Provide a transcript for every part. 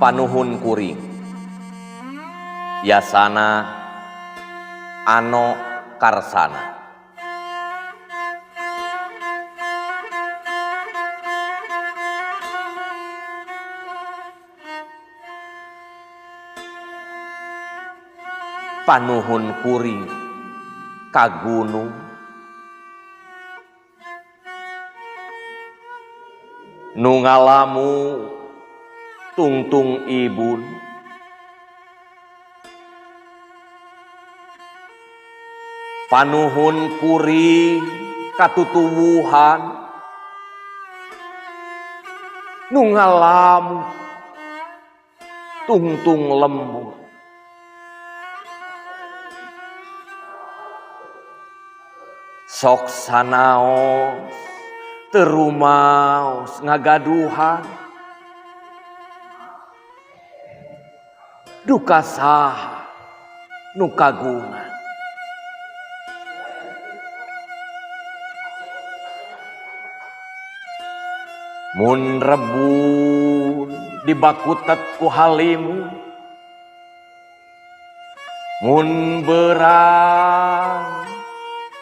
Panuhun kuring Yasana Ano Karsana. Panuhun kuring ka gunung nu ngalamu tungtung ibun, panuhun kuring katutuwuhan nu ngalamu tungtung lembur. Sok sanaos teu rumaos ngagaduhan, duka saha nu kagungan. Mun rebun dibakutet ku halimu, mun berang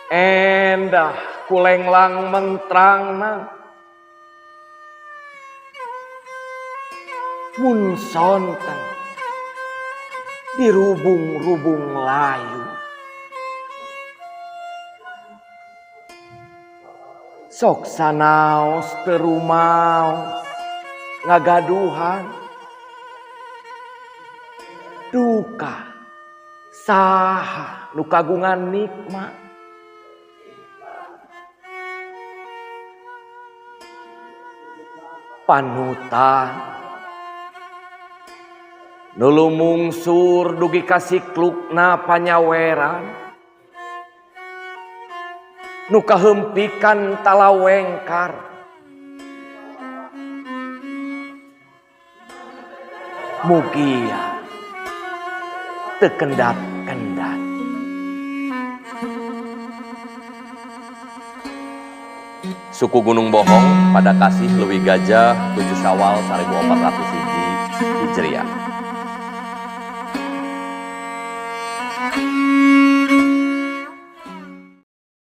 endah kulenglang mentrangna, mun sonten dirubung-rubung layu. Sok sanaos teu rumaos ngagaduhan, duka saha nu kagungan nikmat. Panutan nu lumungsur dugi ka siklukna panyaweran, nu kahempikan talawengkar, mugia teu kendat-kendat. Suku Gunung Bohong pada kasih Leuwi Gajah 7 Syawal 1401 Hijriah.